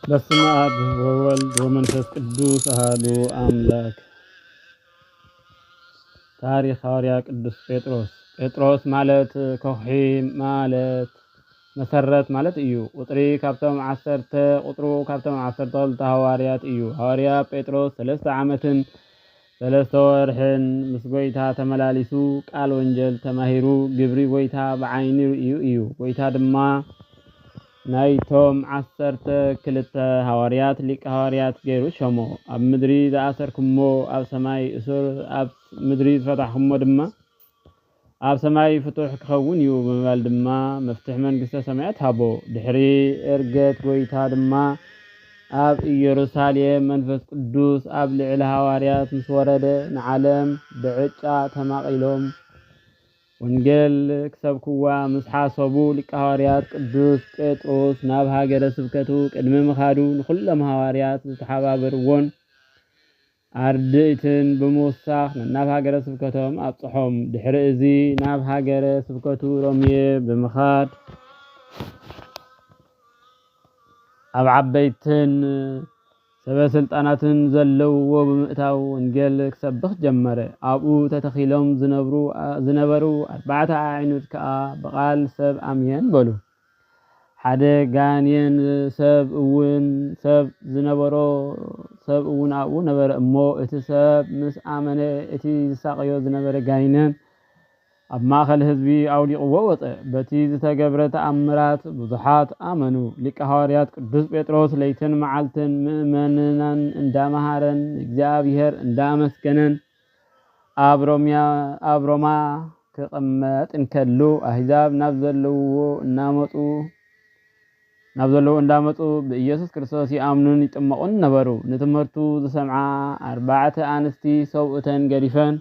በስመ አብ ወወልድ ወመንፈስ ቅዱስ አሐዱ አምላክ። ታሪኽ ሐዋርያ ቅዱስ ጴጥሮስ። ጴጥሮስ ማለት ኮኽሒ ማለት መሰረት ማለት እዩ። ቁጥሪ ካብቶም ዓሰርተ፣ ቁጥሩ ካብቶም ዓሰርተ ክልተ ሐዋርያት እዩ። ሐዋርያ ጴጥሮስ ሰለስተ ዓመትን ሰለስተ ወርሕን ምስ ጎይታ ተመላሊሱ ቃል ወንጀል ተማሂሩ ግብሪ ጎይታ ብዓይኒ ርእዩ እዩ። ጎይታ ድማ ናይቶም ዓሰርተ ክልተ ሐዋርያት ሊቀ ሐዋርያት ገይሩ ሸሞ። ኣብ ምድሪ ዝኣሰርኩሞ ኣብ ሰማይ እሱር፣ ኣብ ምድሪ ዝፈታሕኩሞ ድማ ኣብ ሰማይ ፍቱሕ ክኸውን እዩ ብምባል ድማ መፍትሕ መንግስተ ሰማያት ሃቦ። ድሕሪ ዕርገት ጎይታ ድማ ኣብ ኢየሩሳሌም መንፈስ ቅዱስ ኣብ ልዕሊ ሐዋርያት ምስ ወረደ ንዓለም ብዕጫ ተማቒሎም ወንጌል ክሰብክዋ ምስ ሓሰቡ ሊቀ ሐዋርያት ቅዱስ ጴጥሮስ ናብ ሃገረ ስብከቱ ቅድሚ ምኻዱ ንኹሎም ሐዋርያት ዝተሓባበርዎን ኣርድእትን ብምውሳኽ ናብ ሃገረ ስብከቶም ኣብጽሖም። ድሕሪ እዚ ናብ ሃገረ ስብከቱ ሮሜ ብምኻድ ኣብ ዓበይትን ሰበ ስልጣናትን ዘለውዎ ብምእታው ወንጌል ክሰብኽ ጀመረ። ኣብኡ ተተኺሎም ዝነብሩ ዝነበሩ ኣርባዕተ ኣዕኑድ ከኣ ብቓል ሰብ ኣምየን በሉ። ሓደ ጋኔን ሰብ እውን ሰብ ዝነበሮ ሰብ እውን ኣብኡ ነበረ እሞ እቲ ሰብ ምስ ኣመነ እቲ ዝሳቐዮ ዝነበረ ጋይነን ኣብ ማእኸል ህዝቢ ኣውዲቕዎ ወጸ። በቲ ዝተገብረ ተኣምራት ብዙሓት ኣመኑ። ሊቀ ሐዋርያት ቅዱስ ጴጥሮስ ለይትን መዓልትን ምእመናን እንዳመሃረን ንእግዚኣብሔር እንዳመስገነን ኣብ ሮምያ ኣብ ሮማ ክቕመጥ እንከሉ ኣህዛብ ናብ ዘለውዎ እናመጹ ናብ ዘለዉ እንዳመጹ ብኢየሱስ ክርስቶስ ይኣምኑን ይጥመቑን ነበሩ። ንትምህርቱ ዝሰምዓ ኣርባዕተ ኣንስቲ ሰብኡተን ገዲፈን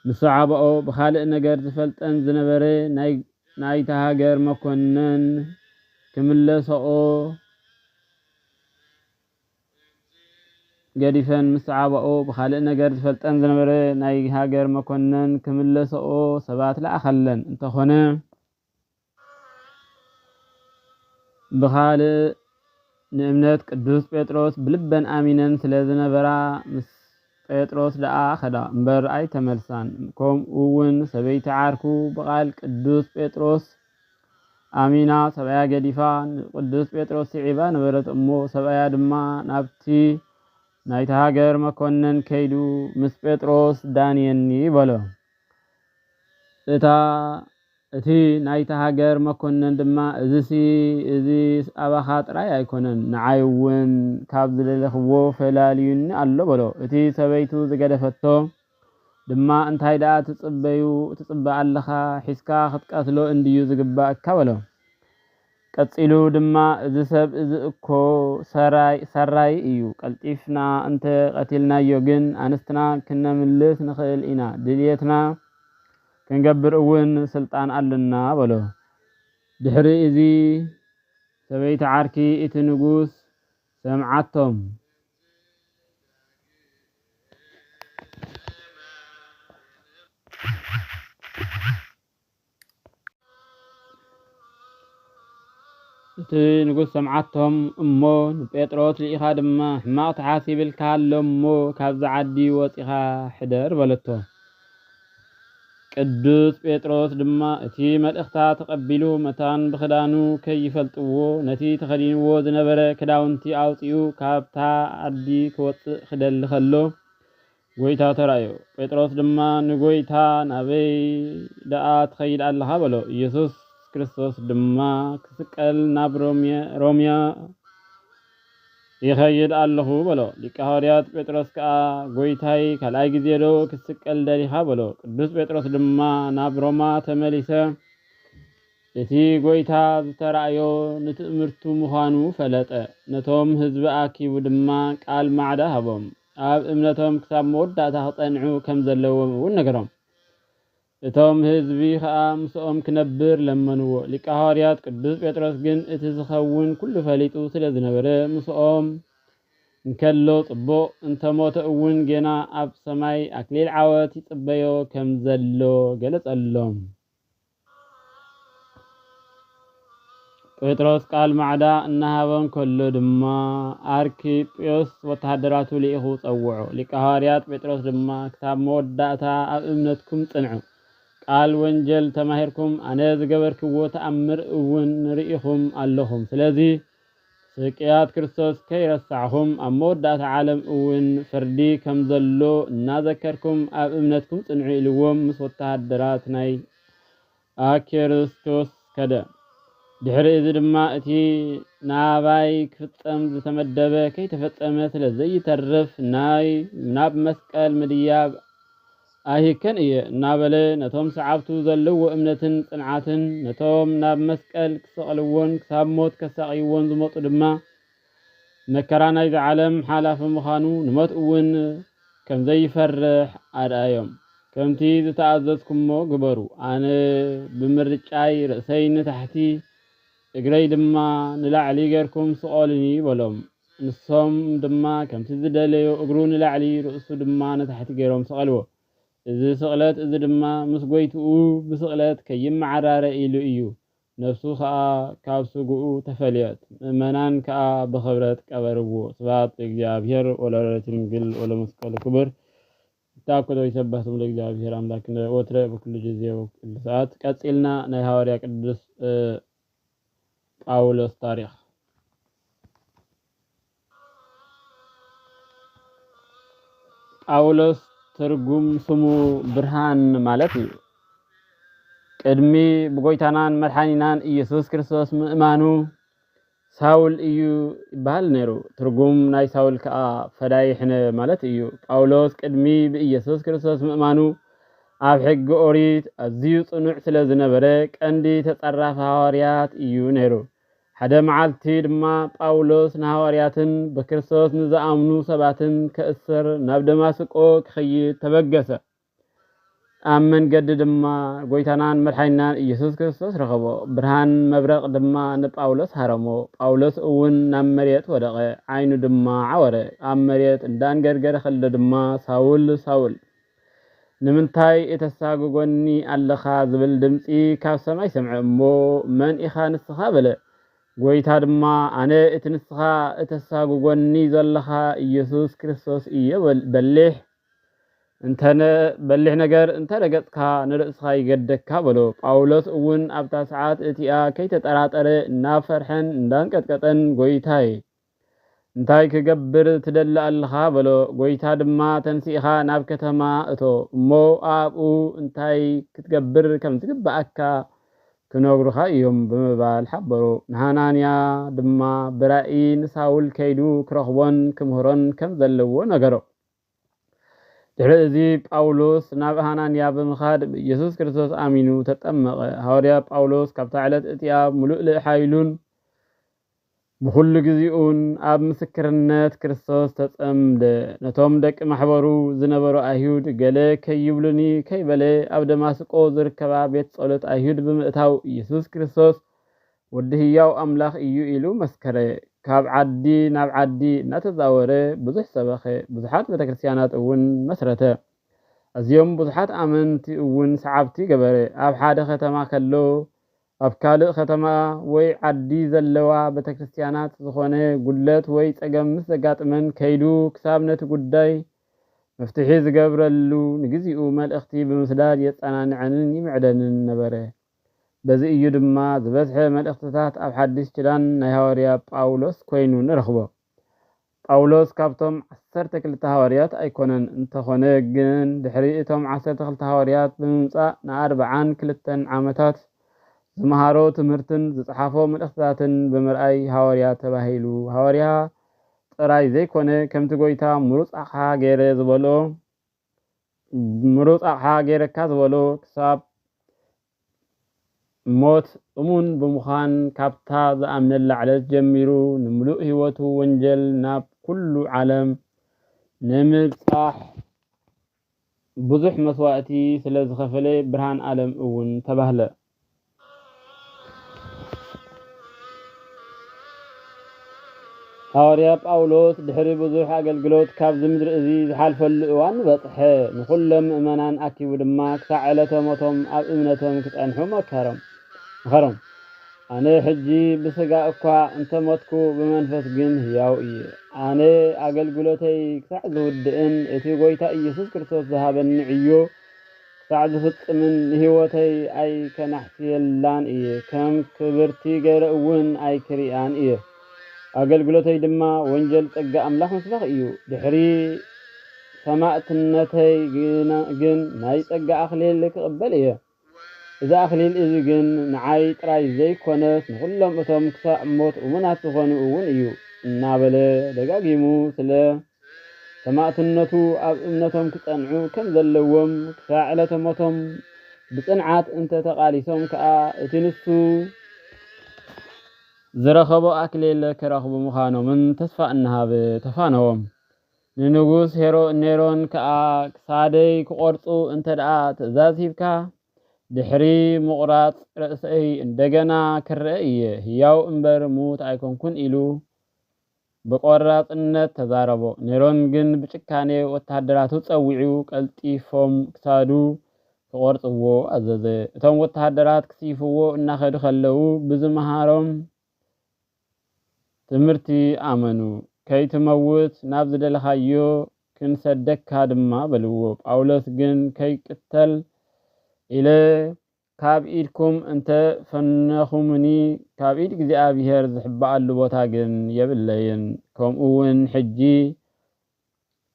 ምስ ሰዓባኦ ብኻልእ ነገር ዝፈልጠን ዝነበረ ናይ ናይታ ሃገር መኮነን ክምለሰኦ ገዲፈን ምስ ሰዓባኦ ብኻልእ ነገር ዝፈልጠን ዝነበረ ናይ ሃገር መኮነን ክምለሰኦ ሰባት ለኣኸለን። እንተኾነ ብኻልእ ንእምነት ቅዱስ ጴጥሮስ ብልበን ኣሚነን ስለ ዝነበራ ምስ ጴጥሮስ ደኣ ኸዳ እምበር ኣይተመልሳን። ከምኡ እውን ሰበይቲ ዓርኩ ብቓል ቅዱስ ጴጥሮስ ኣሚና ሰብኣያ ገዲፋ ንቅዱስ ጴጥሮስ ስዒባ ነበረት እሞ ሰብኣያ ድማ ናብቲ ናይታ ሃገር መኮነን ከይዱ ምስ ጴጥሮስ ዳንየኒ በሎ። እታ እቲ ናይታ ሃገር መኮነን ድማ እዚሲ እዚስ ኣባኻ ጥራይ ኣይኮነን ንዓይ እውን ካብ ዝደለኽዎ ፈላልዩኒ ኣሎ በሎ። እቲ ሰበይቱ ዝገደፈቶ ድማ እንታይ ደኣ ትጽበዩ ትጽበ ኣለኻ ሒዝካ ክትቀትሎ እንድዩ ዝግባእካ በሎ። ቀጺሉ ድማ እዚ ሰብ እዚ እኮ ሰራይ ሰራይ እዩ፣ ቀልጢፍና እንተ ቀቲልናዮ ግን ኣንስትና ክነምልስ ንኽእል ኢና፣ ድልየትና ክንገብር እውን ስልጣን ኣለና በሎ። ድሕሪ እዚ ሰበይቲ ዓርኪ እቲ ንጉስ ሰምዓቶም። እቲ ንጉስ ሰምዓቶም እሞ ንጴጥሮስ ልኢኻ ድማ ሕማቕ ተሓሲብልካ ኣሎ እሞ ካብዚ ዓዲ ወፂኻ ሕደር በለቶ። ቅዱስ ጴጥሮስ ድማ እቲ መልእኽታ ተቐቢሉ መታን ብኽዳኑ ከይፈልጥዎ ነቲ ተኸዲንዎ ዝነበረ ክዳውንቲ ኣውፂኡ ካብታ ዓዲ ክወፅእ ክደሊ ከሎ ጎይታ ተራእዮ። ጴጥሮስ ድማ ንጎይታ ናበይ ደኣ ትኸይድ ኣለኻ በሎ። ኢየሱስ ክርስቶስ ድማ ክስቀል ናብ ሮምያ ይኸይድ ኣለኹ በሎ። ሊቀ ሃዋርያት ጴጥሮስ ከኣ ጎይታይ ካልኣይ ግዜ ዶ ክትስቀል ደሊኻ በሎ። ቅዱስ ጴጥሮስ ድማ ናብ ሮማ ተመሊሰ እቲ ጎይታ ዝተራእዮ ንትእምርቱ ምዃኑ ፈለጠ። ነቶም ህዝቢ ኣኪቡ ድማ ቃል ማዕዳ ሃቦም። ኣብ እምነቶም ክሳብ መወዳእታ ክጸንዑ ከም ዘለዎም እውን ነገሮም። እቶም ህዝቢ ኸኣ ምስኦም ክነብር ለመንዎ። ሊቀ ሃዋርያት ቅዱስ ጴጥሮስ ግን እቲ ዝኸውን ኩሉ ፈሊጡ ስለ ዝነበረ ምስኦም እንከሎ ጽቡቕ፣ እንተ ሞተ እውን ጌና ኣብ ሰማይ ኣክሊል ዓወት ይጽበዮ ከም ዘሎ ገለጸሎም። ጴጥሮስ ቃል ማዕዳ እናሃበ እንከሎ ድማ፣ ኣርኪጳዮስ ወተሃደራቱ ልኢኹ ጸውዖ። ሊቀ ሃዋርያት ጴጥሮስ ድማ፣ ክሳብ መወዳእታ ኣብ እምነትኩም ጽንዑ። ቃል ወንጀል ተማሂርኩም፣ ኣነ ዝገበርክዎ ተኣምር እውን ርኢኹም ኣለኹም። ስለዚ፣ ስቅያት ክርስቶስ ከይረሳዕኹም፣ ኣብ መወዳእታ ዓለም እውን ፍርዲ ከም ዘሎ እናዘከርኩም፣ ኣብ እምነትኩም ጽንዑ፣ ኢልዎም ምስ ወተሃደራት ናይ ኣኬርስቶስ ከደ። ድሕሪ እዚ ድማ፣ እቲ ናባይ ክፍጸም ዝተመደበ ከይተፈጸመ ስለ ዘይተርፍ፣ ናይ ናብ መስቀል ምድያብ ኣይህከን እየ እናበለ፣ ነቶም ሰዓብቱ ዘለዎ እምነትን ጽንዓትን፣ ነቶም ናብ መስቀል ክሰቐልዎን ክሳብ ሞት ከሳቕይዎን ዝመጹ ድማ፣ መከራ ናይዚ ዓለም ሓላፊ ምዃኑ፣ ንሞት እውን ከም ዘይፈርሕ ኣርኣዮም። ከምቲ ዝተኣዘዝኩሞ ግበሩ። ኣነ ብምርጫይ ርእሰይ ንታሕቲ፣ እግረይ ድማ ንላዕሊ ጌርኩም ስቐሉኒ በሎም። ንሶም ድማ ከምቲ ዝደለዮ እግሩ ንላዕሊ ርእሱ ድማ ንታሕቲ ገይሮም ሰቐልዎ። እዚ ስቕለት እዚ ድማ ምስ ጐይትኡ ብስቕለት ከይመዓራረ ኢሉ እዩ። ነፍሱ ኸኣ ካብ ስግኡ ተፈልየት። ምእመናን ከኣ ብኽብረት ቀበርዎ። ስብሐት ለእግዚኣብሔር ወለወላዲቱ ድንግል ወለመስቀሉ ክቡር። ይትሐጎሱ ይሰብሑ ለእግዚኣብሔር ኣምላክነ ወትረ በኩሉ ጊዜ ወኩሉ ሰዓት። ቀጺልና ናይ ሃዋርያ ቅዱስ፣ እ፣ ጳውሎስ ታሪኽ። ጳውሎስ ትርጉም ስሙ ብርሃን ማለት እዩ። ቅድሚ ብጎይታናን መድሓኒናን ኢየሱስ ክርስቶስ ምእማኑ ሳውል እዩ ይበሃል ነይሩ። ትርጉም ናይ ሳውል ከኣ ፈዳይ ሕነ ማለት እዩ። ጳውሎስ ቅድሚ ብኢየሱስ ክርስቶስ ምእማኑ ኣብ ሕጊ ኦሪት ኣዝዩ ጽኑዕ ስለ ዝነበረ፣ ቀንዲ ተጻራፊ ሃዋርያት እዩ ነይሩ። ሓደ መዓልቲ ድማ ጳውሎስ ንሃዋርያትን ብክርስቶስ ንዝኣምኑ ሰባትን ከእስር ናብ ደማስቆ ክኸይድ ተበገሰ። ኣብ መንገዲ ድማ ጐይታናን መድሓኒናን ኢየሱስ ክርስቶስ ረኸቦ። ብርሃን መብረቕ ድማ ንጳውሎስ ሃረሞ። ጳውሎስ እውን ናብ መሬት ወደቐ፣ ዓይኑ ድማ ዓወረ። ኣብ መሬት እንዳንገርገረ ከሎ ድማ፣ ሳውል፣ ሳውል፣ ንምንታይ እተሳጉጎኒ ኣለኻ? ዝብል ድምጺ ካብ ሰማይ ሰምዐ እሞ፣ መን ኢኻ ንስኻ? በለ። ጐይታ ድማ፣ ኣነ እቲ ንስኻ እተሳጉጎኒ ዘለኻ ኢየሱስ ክርስቶስ እየ፣ በል-፣ በሊሕ እንተነ-፣ በሊሕ ነገር እንተ ረገጽካ ንርእስኻ ይገደካ፣ በሎ። ጳውሎስ እውን ኣብታ ሰዓት እቲኣ ከይተጠራጠረ፣ እናፈርሐን እንዳንቀጥቀጠን፣ ጐይታይ፣ እንታይ ክገብር ትደሊ ኣለኻ? በሎ። ጐይታ ድማ፣ ተንሲእኻ ናብ ከተማ እቶ እሞ ኣብኡ እንታይ ክትገብር ከም ዝግብኣካ ክነግሩኻ እዮም ብምባል ሓበሮ። ንሃናንያ ድማ ብራእይ ንሳውል ከይዱ ክረኽቦን ክምህሮን ከም ዘለዎ ነገሮ። ድሕሪ እዚ ጳውሎስ ናብ ሃናንያ ብምኻድ ብኢየሱስ ክርስቶስ ኣሚኑ ተጠመቐ። ሃዋርያ ጳውሎስ ካብታ ዕለት እቲኣ ምሉእ ልእ ሓይሉን ብኹሉ ግዜኡን ኣብ ምስክርነት ክርስቶስ ተጸምደ። ነቶም ደቂ ማሕበሩ ዝነበሩ ኣይሁድ ገለ ከይብሉኒ ከይበለ ኣብ ደማስቆ ዝርከባ ቤት ጸሎት ኣይሁድ ብምእታው ኢየሱስ ክርስቶስ ወዲ ህያው ኣምላኽ እዩ ኢሉ መስከረ። ካብ ዓዲ ናብ ዓዲ እናተዛወረ ብዙሕ ሰበኸ። ብዙሓት ቤተክርስትያናት እውን መስረተ። ኣዝዮም ብዙሓት ኣመንቲ እውን ሰዓብቲ ገበረ። ኣብ ሓደ ከተማ ከሎ፣ ኣብ ካልእ ከተማ ወይ ዓዲ ዘለዋ ቤተክርስትያናት ዝኾነ ጉድለት ወይ ጸገም ምስ ዘጋጥመን ከይዱ ክሳብ ነቲ ጉዳይ መፍትሒ ዝገብረሉ ንግዚኡ መልእኽቲ ብምስዳድ የጸናንዐንን ይምዕደንን ነበረ። በዚ እዩ ድማ ዝበዝሐ መልእኽትታት ኣብ ሓድሽ ኪዳን ናይ ሃዋርያ ጳውሎስ ኮይኑ ንረኽቦ። ጳውሎስ ካብቶም ዓሰርተ ክልተ ሃዋርያት ኣይኮነን፣ እንተኾነ ግን ድሕሪ እቶም ዓሰርተ ክልተ ሃዋርያት ብምምጻእ ንኣርብዓን ክልተን ዓመታት ዝመሃሮ ትምህርትን ዝጸሓፎ መልእኽትታትን ብምርኣይ ሃዋርያ ተባሂሉ። ሃዋርያ ጥራይ ዘይኮነ፣ ከምቲ ጐይታ ምሩጽ ኣቕሓ ገይረ ዝበሎ፣ ምሩጽ ኣቕሓ ገይረካ ዝበሎ፣ ክሳብ ሞት እሙን ብምዃን፣ ካብታ ዝኣምነላ ዕለት ጀሚሩ ንምሉእ ህይወቱ ወንጀል ናብ ኩሉ ዓለም ንምብጻሕ ብዙሕ መስዋእቲ ስለ ዝኸፈለ፣ ብርሃን ዓለም እውን ተባህለ። ሃዋርያ ጳውሎስ ድሕሪ ብዙሕ ኣገልግሎት ካብዚ ምድሪ እዚ ዝሓልፈሉ እዋን በጽሐ። ንኹሎም ምእመናን ኣኪቡ ድማ ክሳዕ ዕለተ ሞቶም ኣብ እምነቶም ክጸንሑ መከሮም፣ መኸሮም። ኣነ ሕጂ ብስጋ እኳ እንተ ሞትኩ፣ ብመንፈስ ግን ህያው እየ። ኣነ ኣገልግሎተይ ክሳዕ ዝውድእን እቲ ጐይታ ኢየሱስ ክርስቶስ ዝሃበኒ ዕዮ ክሳዕ ዝፍጽምን ንህይወተይ ኣይከናሕስየላን እየ። ከም ክብርቲ ገይረ እውን ኣይክርእያን እየ። ኣገልግሎተይ ድማ ወንጀል ጸጋ ኣምላኽ ምስባኽ እዩ። ድሕሪ ሰማእትነተይ ግና፣ ግን ናይ ጸጋ ኣኽሊል ክቕበል እየ። እዚ ኣኽሊል እዚ ግን ንዓይ ጥራይ ዘይኮነስ ንኹሎም እቶም ክሳዕ ሞት እሙናት ዝኾኑ እውን እዩ እናበለ ደጋጊሙ ስለ ሰማእትነቱ ኣብ እምነቶም ክጸንዑ ከም ዘለዎም ክሳዕ ዕለተ ሞቶም ብጽንዓት እንተ ተቓሊሶም ከኣ እቲ ንሱ ዝረኸቦ ኣክሊል ክረኽቡ ምዃኖምን ተስፋ እናሃበ ተፋነዎም። ንንጉስ ሄሮ ኔሮን ከኣ ክሳደይ ክቖርጹ እንተ ደኣ ትእዛዝ ሂብካ ድሕሪ ምቑራጽ ርእሰይ እንደገና ክርአ እየ፣ ህያው እምበር ምዉት ኣይኮንኩን ኢሉ ብቆራጽነት ተዛረቦ። ኔሮን ግን ብጭካኔ ወተሃደራቱ ጸዊዑ ቀልጢፎም ክሳዱ ክቖርጽዎ ኣዘዘ። እቶም ወተሃደራት ክስይፍዎ እናኸዱ ከለዉ ብዝመሃሮም ትምህርቲ ኣመኑ። ከይትመውት ናብ ዝደለኻዮ ክንሰደካ ድማ በልዎ። ጳውሎስ ግን ከይቅተል ኢለ ካብ ኢድኩም እንተ ፈነኹምኒ፣ ካብ ኢድ እግዚኣብሔር ዝሕብኣሉ ቦታ ግን የብለይን። ከምኡ እውን ሕጂ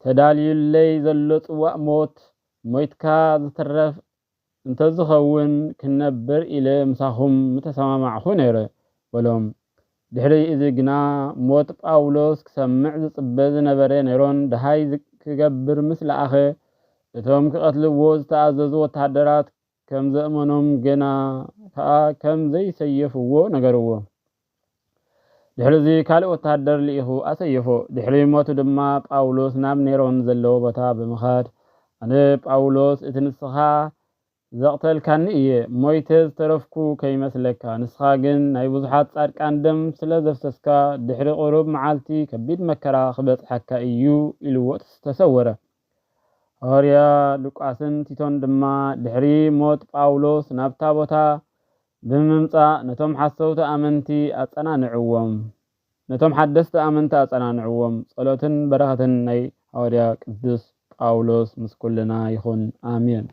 ተዳልዩለይ ዘሎ ጽዋእ ሞት፣ ሞይትካ ዝትረፍ እንተዝኸውን ክነብር ኢለ ምሳኹም ምተሰማማዕኹ ነይረ በሎም። ድሕሪ እዚ ግና ሞት ጳውሎስ ክሰምዕ ዝጽበ ዝነበረ ኔሮን ደሃይ ዝ- ክገብር ምስ ለኣኸ፣ እቶም ክቐትልዎ ዝተኣዘዙ ወተሃደራት ከም ዘእመኖም ገና ከኣ ከም ዘይሰየፍዎ ነገርዎ። ድሕሪ እዚ ካልእ ወተሃደር ልኢኹ ኣሰየፎ። ድሕሪ ሞቱ ድማ ጳውሎስ ናብ ኔሮን ዘለዎ ቦታ ብምኻድ፣ ኣነ ጳውሎስ እቲ ንስኻ ዘቕተልካኒ እየ፣ ሞይተ ዝተረፍኩ ከይመስለካ። ንስኻ ግን ናይ ብዙሓት ጻድቃን ደም ስለ ዘፍሰስካ፣ ድሕሪ ቁሩብ መዓልቲ ከቢድ መከራ ክበጽሓካ እዩ ኢልዎ ተሰወረ። ሃዋርያ ሉቃስን ቲቶን ድማ ድሕሪ ሞት ጳውሎስ ናብታ ቦታ ብምምጻእ ነቶም ሓሰውቲ ኣመንቲ ኣጸናንዕዎም። ነቶም ሓደስቲ ኣመንቲ ኣጸናንዕዎም። ጸሎትን በረኸትን ናይ ሃዋርያ ቅዱስ ጳውሎስ ምስ ኩልና ይኹን። ኣሜን።